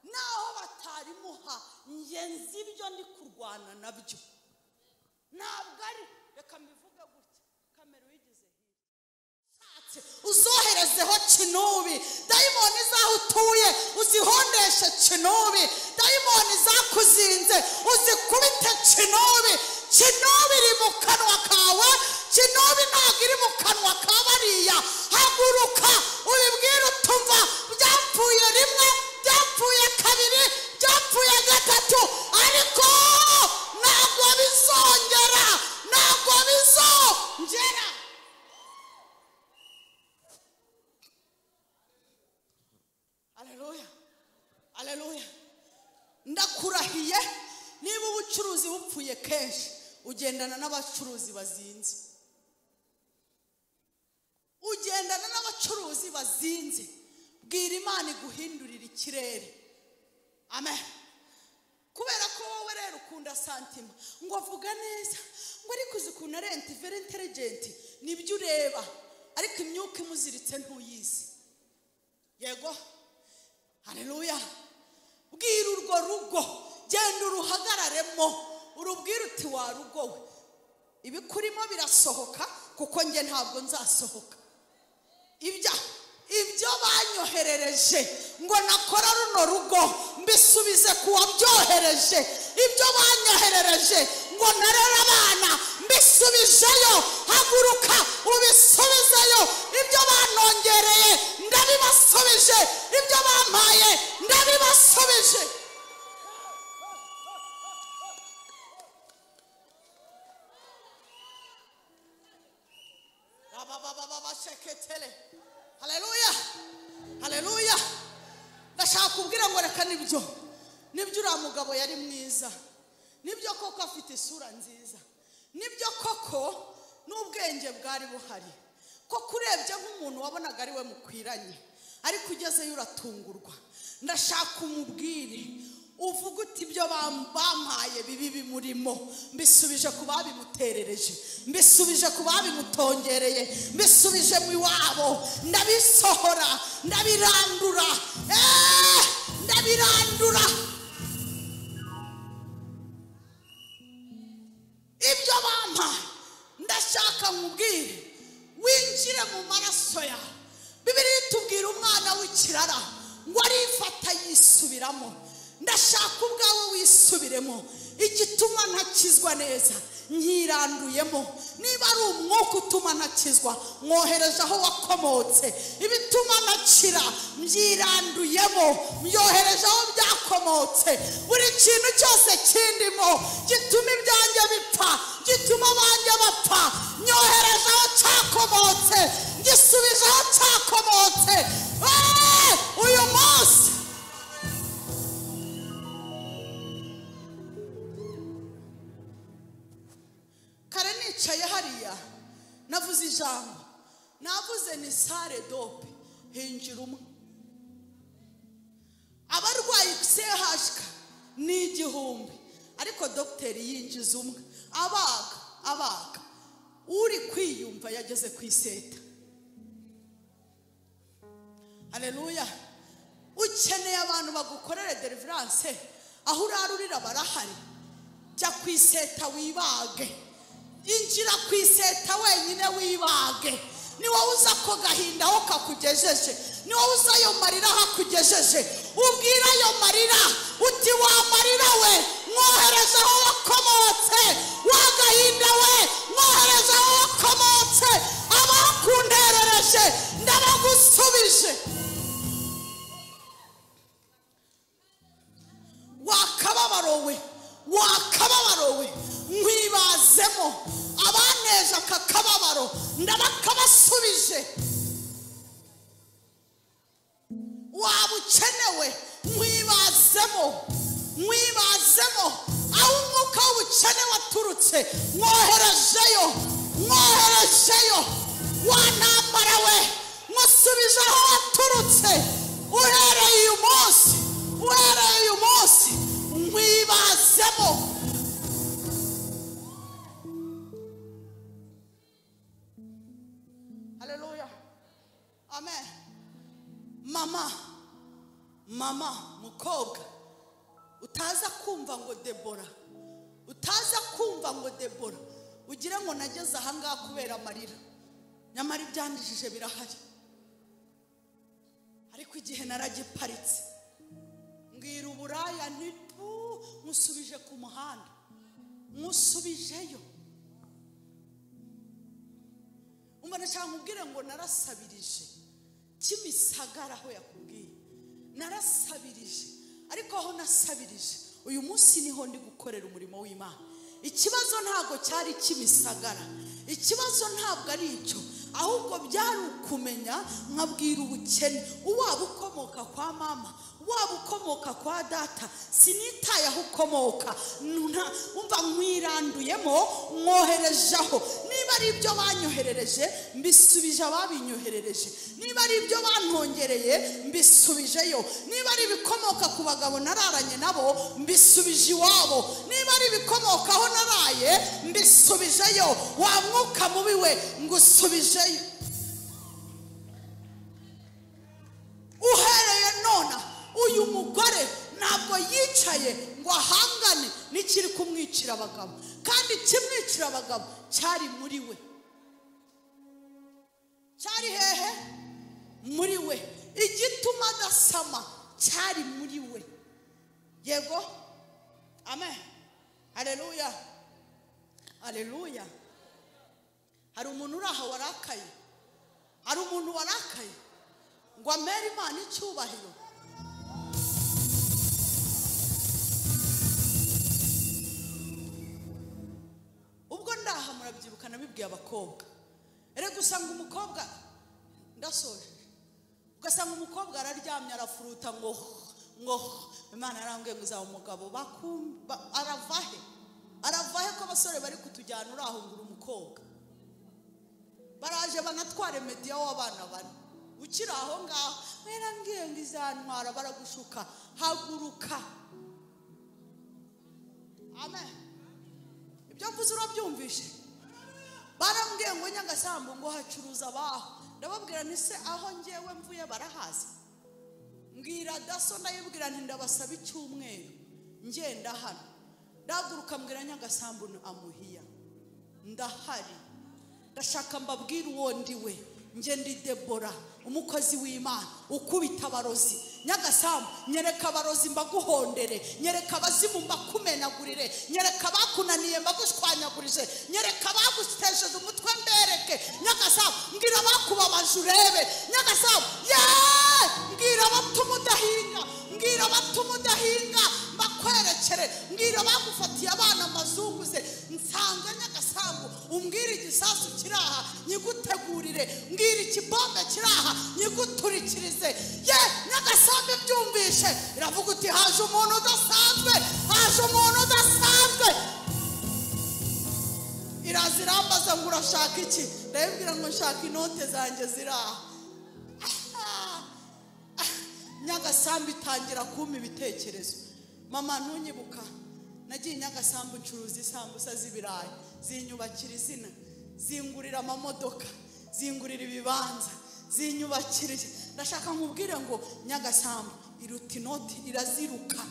Naho batarimuha, njye nzi ibyo ndi kurwana nabyo. Ntabwo ari, reka mbivuge gutya, kamera uyigize hirya, uzoherezeho kinubi, dayimoni zaho utuye uzihondeshe. uziteshe kinubi. Dayimoni zakuzinze uzikubite kinubi. Kinubi iri mu kanwa kawe, kinubi ntabwo iri mu kanwa ka bariya. Haguruka ubibwire utumva byapfuye rimwe, byapfuye kabiri, byapfuye gatatu, ariko ntabwo bizongera, ntabwo bizongera. Haleluya, haleluya. Ndakurahiye, niba ubucuruzi bupfuye kenshi ugendana n'abacuruzi bazinze, ugendana n'abacuruzi bazinze. Bwira Imana iguhindurira ikirere. Amen. Kubera ko wowe rero ukunda santima, ngo avuga neza, ngo ariko uzi ukuntu ari very intelligent, nibyo ureba, ariko imyuka imuziritse ntuyizi. Yego, haleluya. Bwira urwo rugo, genda uruhagararemo, urubwire uti wa rugo we, ibikurimo birasohoka kuko nge ntabwo nzasohoka. Ibyo banyoherereje ngo nakora runo rugo mbisubize ku wabyohereje. Ibyo banyoherereje ngo narere abana mbisubijeyo. Haguruka ubisubizeyo. Ibyo banongereye ndabibasubije, ibyo bampaye ndabibasubije. Haleluya, haleluya. Ndashaka kubwira ngo reka nibyo, nibyo uriya mugabo yari mwiza, nibyo koko afite isura nziza, nibyo koko n'ubwenge bwari buhari, koko urebye nk'umuntu wabonaga ari we mukwiranye, ariko ugezeyo uratungurwa. Ndashaka umubwire uvuga uti ibyo bampaye bibi bimurimo mbisubije ku babimuterereje, mbisubije ku babimutongereye, mbisubije mu iwabo, ndabisohora, ndabirandura, ndabirandura. Ibyo bampaye ndashaka nkubwire winjire mu maraso yawe. Bibiliya itubwira umwana w'ikirara ngo arifata yisubiramo. Ndashaka ubwawe wisubiremo. Igituma ntakizwa neza nkiranduyemo. Niba ari umwuka utuma ntakizwa mwohereje aho wakomotse. Ibituma ntakira mbyiranduyemo, myohereje aho byakomotse. Buri kintu cyose kindimo gituma ibyanjye bipfa, gituma abanjye bapfa, nyohereje aho cyakomotse, ngisubije aho cyakomotse. Uyu munsi kare nicaye hariya navuze ijambo, navuze ni sare dope, hinjira umwe. Abarwayi CHK ni 1000, ariko dogiteri yinjiza umwe, abaga abaga, uri kwiyumva yageze ku iseta. Haleluya. Ukeneye abantu bagukorere deliverance, aho urarurira barahari. Jya ku iseta wibage, injira ku iseta wenyine wibage. Ni wowe uza ko gahinda aho kakugejeje, ni wowe uza ayo marira aho akugejeje. Ubwira ayo marira uti wa marira we, mwohereze aho wakomotse, wa gahinda we, mwohereze aho wakomotse. Abakunderereje ndabagusubije. Wakababaro we, wakababaro we, nkwibazemo abaneje aka kababaro ndabakabasubije. Waba ukenewe nkwibazemo, nkwibazemo aho umwuka w'ubukene waturutse, mwoherejeyo, mwoherejeyo. Wa ntambara we, nkusubije aho waturutse. Uhereye uyu munsi, uhereye uyu munsi nkwibazemo. Haleluya, amen. Mama, mama mukobwa, utaza kumva ngo Debora, utaza kumva ngo Debora ugira ngo nageze aha ngaha kubera amarira, nyamara ibyandijije birahari. Ariko igihe naragiparitse ku muhanda, nkusubijeyo. Umva cyangwa ubwire ngo narasabirije Kimisagara aho yakubwiye, narasabirije. Ariko aho nasabirije uyu munsi niho ndi gukorera umurimo w'Imana. Ikibazo ntabwo cyari Kimisagara, ikibazo ntabwo ari icyo, ahubwo byari ukumenya nkabwira ubukene. Waba ukomoka kwa mama, waba ukomoka kwa data, sinitaye aho ukomoka, umva nkwiranduyemo, mwoherejeho. Niba ari ibyo banyoherereje mbisubije ababinyoherereje, niba ari ibyo bantongereye mbisubijeyo, niba ari ibikomoka ku bagabo nararanye nabo mbisubije iwabo, niba ari ibikomoka aho naraye mbisubijeyo. Wa mwuka mubi we ngusubijeyo. Uhereye nona uyu mugore ntabwo yicaye ngo ahangane n'ikiri kumwicira abagabo, kandi kimwicira abagabo cyari muri we. Cyari hehe? Muri we. Igituma adasama cyari muri we. Yego, amen, haleluya, haleluya. Hari umuntu uri aha warakaye, hari umuntu warakaye ngo amere Imana icyubahiro. Ubwo ndaha murabyibuka nabibwiye abakobwa, erega usanga umukobwa, ndasoje, ugasanga umukobwa araryamye arafuruta ngo ngo Imana yarambwiye ngo uzaba umugabo, aravahe aravahe ko abasore bari kutujyana urahungura umukobwa, baraje banatware media w'abana bane ukiri aho ngaho, yarambwiye ngo izantwara, baragushuka. Haguruka, amen. Ibyo mvuze urabyumvishe? Barambwiye ngo Nyagasambu ngo hacuruza abaho, ndababwira nti se aho ngewe mvuye barahazi? Mbwira daso, ndayibwira nti ndabasaba icyumweru ngenda hano. Ndahaguruka mbwira Nyagasambu amuhiya, ndahari, ndashaka mbabwira uwo ndi we. Nge ndi Debora umukozi w'Imana ukubita abarozi. Nyagasambu nyereka abarozi mbaguhondere, nyereka abazimu mbakumenagurire, nyereka abakunaniye mbagushwanyagurije, nyereka abagutesheje umutwe mbereke. Nyagasambu mbwira abakubabaje urebe. Nyagasambu yeee, mbwira abatuma udahinga, mbwira abatuma udahinga mbakwerekere, mbwira abagufatiye abana mbazunguze. Nsanga Nyagasambu umbwira igisasu kiraha nyigutegurire, mbwira ikibombe kiraha nyiguturikirize. Ye Nyagasambu ibyumvishe iravuga uti haje umuntu udasanzwe, haje umuntu udasanzwe. Iraza irambaza ngo urashaka iki? Ndayibwira ngo nshaka inote zanjye ziraha. Nyagasambu itangira kumpa ibitekerezo. Mama ntunyibuka, nagiye Nyagasambu ncuruza isambusa z'ibirayi, zinyubakira izina, zingurira amamodoka, zingurira ibibanza, zinyubakira. Ndashaka nkubwire ngo Nyagasambu iruta inoti, iraziruka,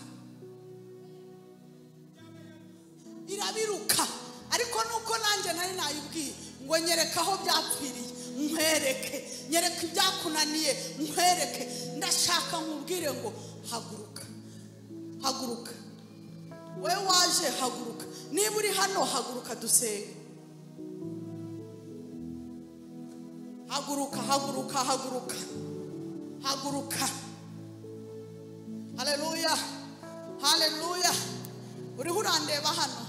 irabiruka. Ariko nuko nanjye nari nayibwiye ngo nyereka aho byapfiriye nkwereke, nyereka ibyakunaniye nkwereke. Ndashaka nkubwire ngo haguruka, haguruka, we waje haguruka. Niba uri hano haguruka dusenge. Haguruka, haguruka, haguruka, haguruka. Haleluya, haleluya. Uriho urandeba hano,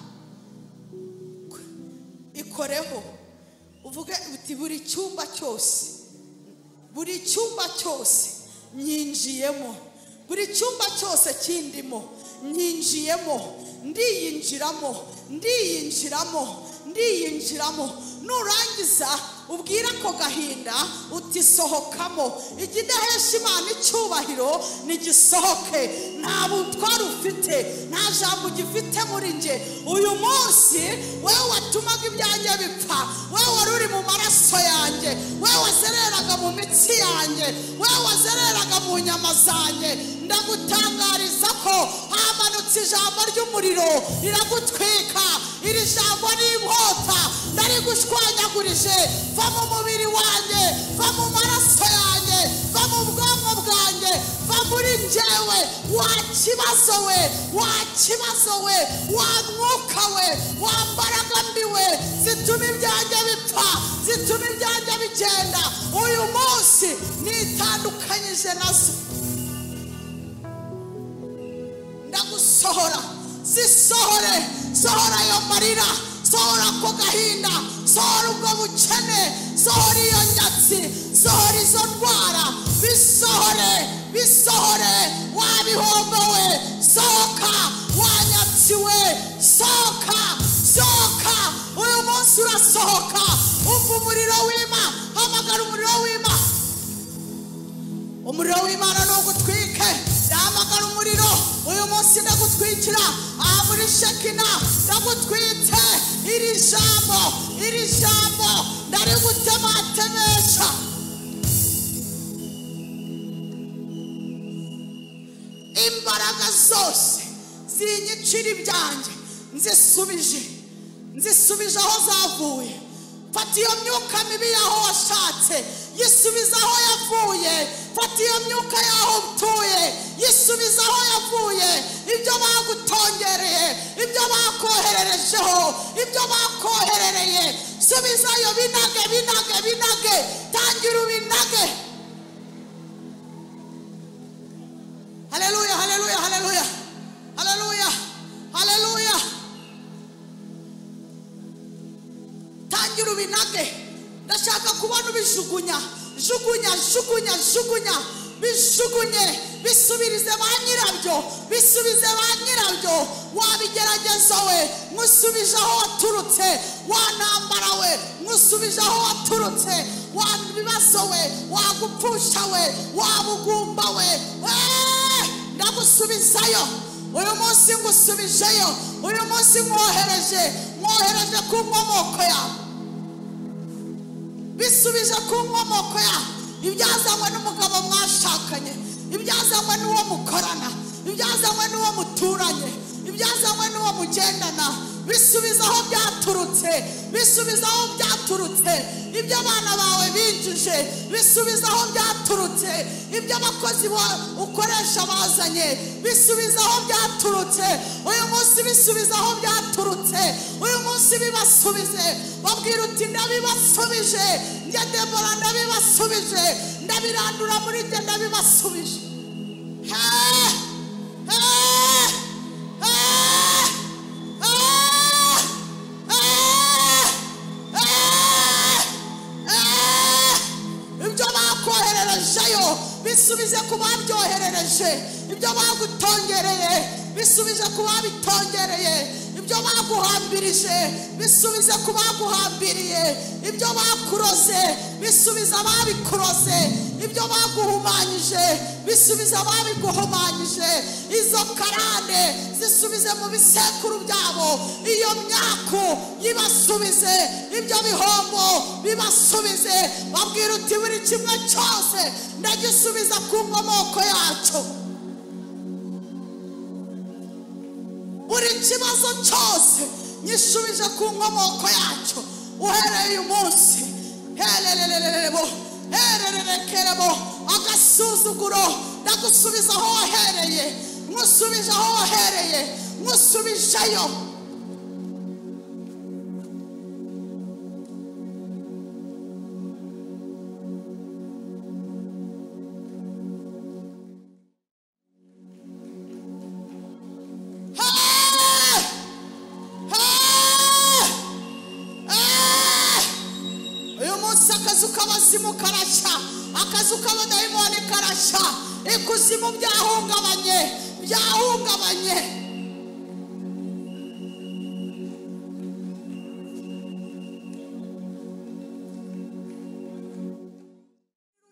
ikoreho uvuge uti buri cyumba cyose, buri cyumba cyose nyinjiyemo, buri cyumba cyose kindimo nyinjiyemo, ndiyinjiramo, ndiyinjiramo, ndiyinjiramo. Nurangiza ubwira ko gahinda uti sohokamo. Igidahesha Imana icyubahiro nigisohoke. Nta butwari ufite, nta jambo ugifite muri nge. Uyu munsi wewe watumaga ibyanjye bipfa, wewe wari uri mu maraso yanjye, wewe wazereraga mu mitsi yanjye, wewe wazereraga mu nyama zanjye, ndagutangariza ko hamanutse ijambo ry'umuriro riragutwika. Iri jambo ni inkota ndarigushwanyagurije. Va mu mubiri wanjye, va mu maraso yanjye, va mu bwonko bwanjye, byanjye, va muri njyewe. Wa kibazo we, wa kibazo we, wa mwuka we, wa mbaraga mbi we, zituma ibyanjye bipfa, zituma ibyanjye bigenda. Uyu munsi nitandukanyije nazo, ndagusohora. Zisohore, sohora ayo marira, sohora ako gahinda, sohora ubwo bukene, sohora iyo nyatsi, sohora izo ndwara, bisohore, bisohore. Wabihombowe, sohoka. Wanyatsi we, sohoka, sohoka. Uyu munsi urasohoka. Umva umuriro w'Imana, hamagara umuriro w'Imana. Umuriro w'Imana ntugutwike. Ndahamagara umuriro uyu munsi, ndagutwikira aha muri Shekina, ndagutwitse. Iri jambo, iri jambo ndarigutematemesha. Imbaraga zose zinyicira ibyanjye nzisubije, nzisubije aho zavuye. Fata iyo myuka mibi y'aho washatse, yisubiza aho yavuye. Fata iyo myuka y'aho utuye, yisubiza aho yavuye. Ibyo bagutongereye, ibyo bakohererejeho, ibyo bakoherereye, subizayo. Binage, binage, binage. Tangira ubinage. Haleluya, haleluya, haleluya, haleluya, haleluya. Tangira ubinage. Ndashaka kubona ubijugunya. Jugunya, jugunya, jugunya. Bijugunye, bisubirize ba nyirabyo, bisubize ba nyirabyo. Wabigerageza we, nkusubije aho waturutse. Wanambara we, nkusubije aho waturutse. Wabibazo we, wagupfusha we, wabugumba we, ndagusubizayo. Uyu munsi ngusubijeyo. Uyu munsi nkohereje, nkohereje ku nkomoko yawe. Bisubije ku nkomoko yawe. Ibyazanywe n'umugabo mwashakanye, ibyazanywe n'uwo mukorana, ibyazanywe n'uwo muturanye, ibyazanywe n'uwo mugendana, bisubiza aho byaturutse, bisubiza aho byaturutse. Ibyo abana bawe binjije, bisubiza aho byaturutse. Ibyo abakozi ukoresha bazanye, bisubiza aho byaturutse. Uyu munsi bisubiza aho byaturutse. Uyu munsi bibasubize. Babwira uti ndabibasubije, njye Debora ndabibasubije, ndabirandura muri njye, ndabibasubije. Ibyo bakohererejeyo bisubize ku babyoherereje. Ibyo bagutongereye bisubize ku babitongereye. Ibyo baguhambirije bisubize ku baguhambiriye. Ibyo bakuroze bisubize ababikuroze. Ibyo baguhumanyije bisubize ababiguhumanyije. Izo karande zisubize mu bisekuru byabo. Iyo myaku yibasubize. Ibyo bihombo bibasubize. Babwira uti buri kimwe cyose ndagisubiza ku nkomoko yacyo. Buri kibazo cyose nyisubije ku nkomoko yacyo. Uhereye uyu munsi, hererererebo, herererekerebo, agasuzuguro ndagusubiza aho wahereye, nkusubije aho wahereye, nkusubijeyo. Akazu k'abadayimoni karashya. Ikuzimu byahungabanye, byahungabanye.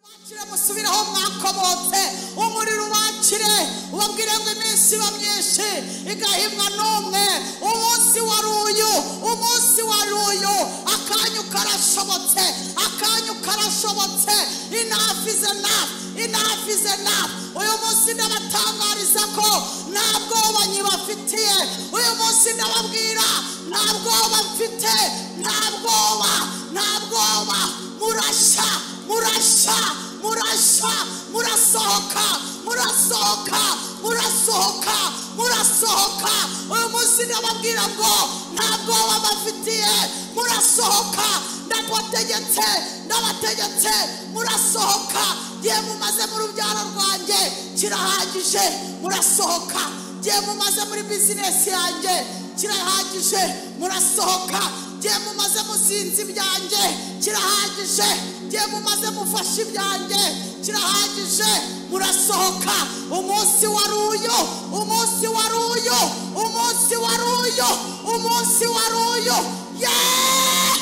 Ubakire musubire aho mwakomotse. Umuriro ubakire, ubabwire ngo iminsi iba myinshi igahimwa n'umwe. Umunsi wari uyu, umunsi wari uyu. Akanyu karashobotse, akanyu karashobotse. Enough is enough, enough is enough. Uyu munsi ndabatangariza ko nta bwoba nyibafitiye. Uyu munsi ndababwira nta bwoba mfite, nta bwoba, nta bwoba. Murashya, murashya, murashya, murasohoka, murasohoka, murasohoka, murasohoka. Uyu munsi ndababwira ngo ntabwo babafitiye, murasohoka. Ndabategetse, ndabategetse, murasohoka. Gihe mumaze mu rubyaro rwanjye kirahagije, murasohoka. Gihe mumaze muri bizinesi yanjye kirahagije, murasohoka. Gihe mumaze muzinzi ibyanjye kirahagije, gihe mumaze mufashe ibyanjye kirahagije, murasohoka. Umunsi wari uyu, umunsi wari uyu, umunsi wari uyu, umunsi wari uyu. Yeah!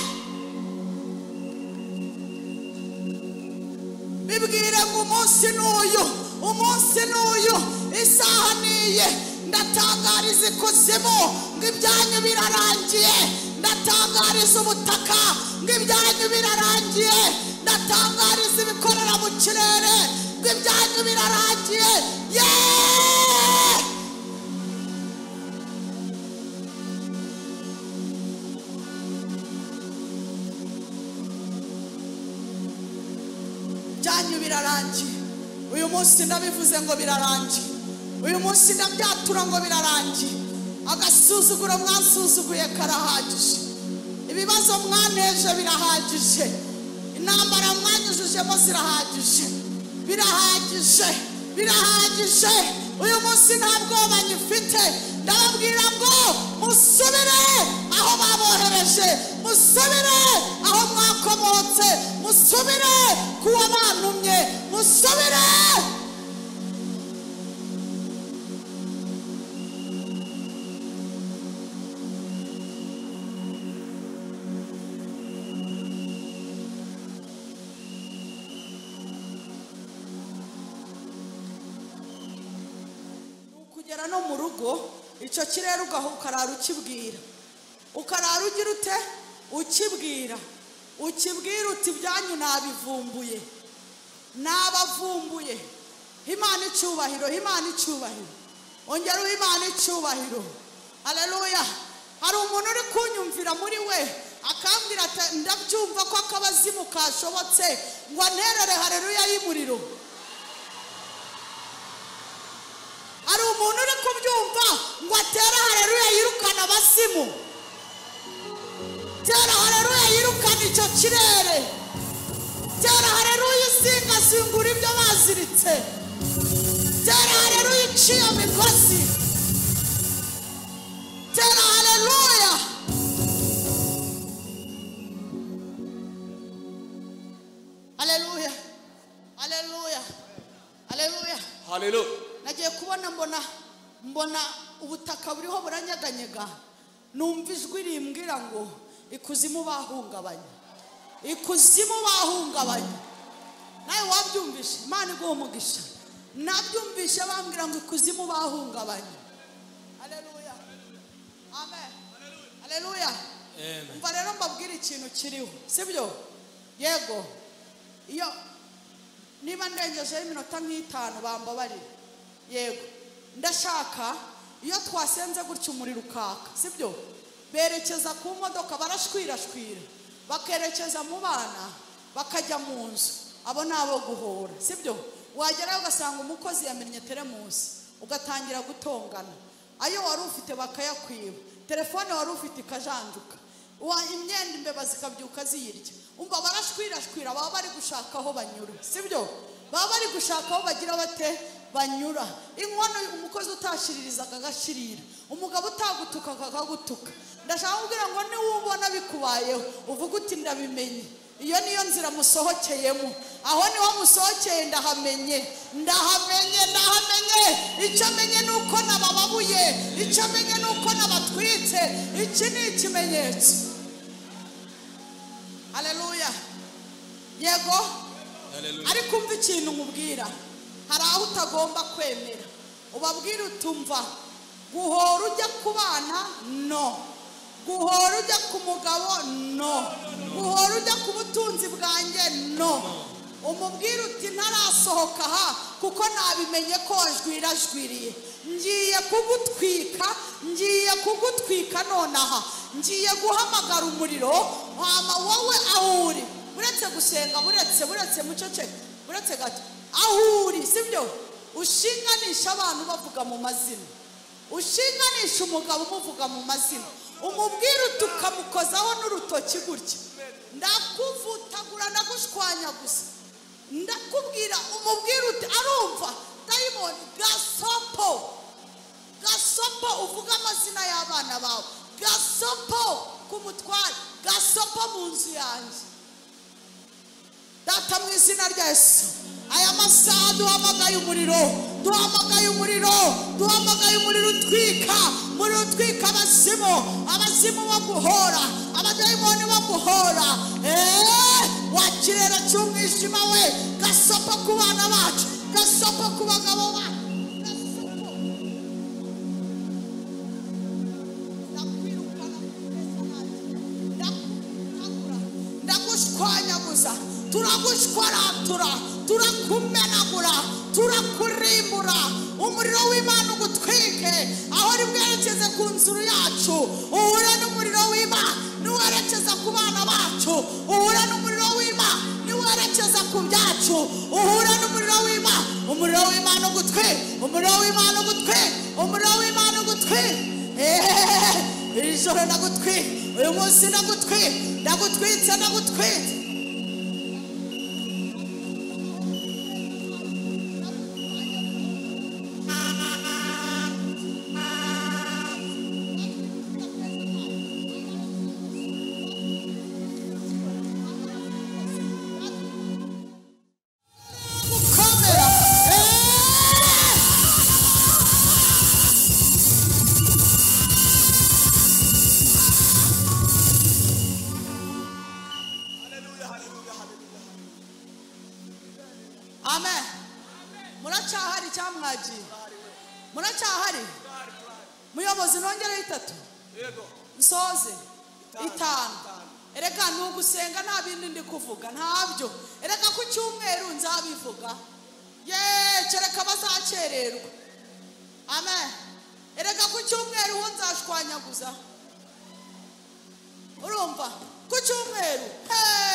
Bibwire ngo umunsi n'uyu, umunsi n'uyu, isaha niye. Ndatangariza ikuzimu ngo ibyanyu birarangiye, ndatangariza ubutaka ngo ibyanyu birarangiye, ndatangariza ibikorera mu kirere ngo ibyanyu birarangiye. Yeah! Ibyanyu birarangiye. Uyu munsi ndabivuze ngo birarangiye, uyu munsi ndabyatura ngo birarangiye. Agasuzuguro mwansuzuguye karahagije, ibibazo mwaneje birahagije, intambara mwanyujijemo zirahagije, birahagije, birahagije. Uyu munsi nta bwoba ngifite, ndababwira ngo musubire aho babohereje, musubire aho mwakomotse, musubire kuwa bantumye, musubire. Kugera no mu rugo icyo kirere ukarara ukibwira, ukarara ugira ute ukibwira, ukibwira uti ibyanyu nabivumbuye, nabavumbuye. Imana icyubahiro, Imana icyubahiro, ongera uha Imana icyubahiro. Haleluya. Hari umuntu uri kunyumvira muri we akambwira ati ndabyumva ko akabazimu kashobotse ngo anterere haleluya y'umuriro. Hari umuntu uri kubyumva ngo atere haleluya yirukana abazimu, tera haleluya yirukana icyo kirere, tera haleluya izingazingura ibyo baziritse, tera haleluya iciye imigozi, tera haleluya. Haleluya, haleluya, haleluya, haleluya. Nagiye kubona mbona ubutaka buriho buranyeganyega, numva ijwi rimbwira ngo ikuzimu bahungabanye, ikuzimu bahungabanye. Nawe wabyumvishe, Imana iguhe umugisha. Nabyumvishe bambwira ngo ikuzimu bahungabanye. Haleluya, amen, haleluya. Umva rero mbabwira ikintu kiriho, sibyo? Yego, iyo niba ndengejeho iminota nk'itanu bambabarire. Yego, ndashaka iyo twasenze gutya umuriro ukaka, sibyo? Berekeza ku modoka barashwirashwira, bakerekeza mu bana, bakajya mu nzu. Abo ni abo guhora, sibyo? Wagerayo ugasanga umukozi yamennye teremusi, ugatangira gutongana. Ayo wari ufite bakayakwiba, telefone wari ufite ikajanjuka, imyenda imbeba zikabyuka ziyirya. Umva barashwirashwira, baba bari gushaka aho banyura, sibyo? Baba bari gushaka aho bagira bate banyura. Inkono umukozi utashiririzaga agashirira, umugabo utagutuka akagutuka. Ndashaka kubwira ngo niwubona bikubayeho uvuga uti ndabimenye, iyo niyo nzira musohokeyemo, aho niho musohokeye, ndahamenye, ndahamenye, ndahamenye. Icyo menye nuko nabababuye, icyo menye nuko nabatwitse. Iki ni ikimenyetso. Haleluya. Yego, ariko umva ikintu nkubwira, hari aho utagomba kwemera. Ubabwira utumva guhora ujya ku bana, no. Guhora ujya ku mugabo, no. Guhora ujya ku butunzi bwanjye, no. Umubwira uti ntarasohoka aha kuko nabimenye ko wajwirajwiriye, ngiye kugutwika, ngiye kugutwika nonaha, ngiye guhamagara umuriro hama wowe aho uri. Uretse gusenga, buretse muceceke. Uretse gato aho uri, sibyo? Ushinganisha abantu bavuga mu mazina, ushinganisha umugabo umuvuga mu mazina, umubwira utukamukozaho n'urutoki gutya, ndakuvutagura ndagushwanyaguza, ndakubwira umubwira uti arumva dayimoni gasopo gasopo, uvuga amazina y'abana bawe, gasopo kumutwara, gasopo mu nzu yanjye. Data mu izina rya Yesu, aya masaha duhamagaye umuriro, duhamagaye umuriro, duhamagaye umuriro utwika, umuriro utwika abazimu, abazimu baguhora, abadayimoni baguhora. Wa kirere cy'umwijima we, gasopo ku bana bacu, gasopo ku bagabo bacu, gasopo. Ndakwirukana kugeza nanjye, ndakutagura, ndagushwanyaguza, turagushwaratura, turakumenagura, turakurimbura. Umuriro w'Imana ugutwike aho uri bwerekeze ku nzu yacu, uhure n'umuriro w'Imana niwerekeza ku bana bacu, uhure n'umuriro w'Imana niwerekeza ku byacu, uhure n'umuriro w'Imana. Umuriro w'Imana ugutwike, umuriro w'Imana ugutwike, umuriro w'Imana ugutwike. Iri joro ndagutwike, uyu munsi ndagutwike, ndagutwitse, ndagutwitse. Amen. Muracyahari cyangwa mwagiye? Muracyahari? Muyobozi nongere itatu. Yego. Nsoze 5. Erega nugusenga nta bindi ndi kuvuga ntabyo. Erega ku cyumweru nzabivuga. Ye kereka bazakererwa. Amen. Erega ku cyumweru ho nzashwanyaguza. Urumva? Ku cyumweru. Hey!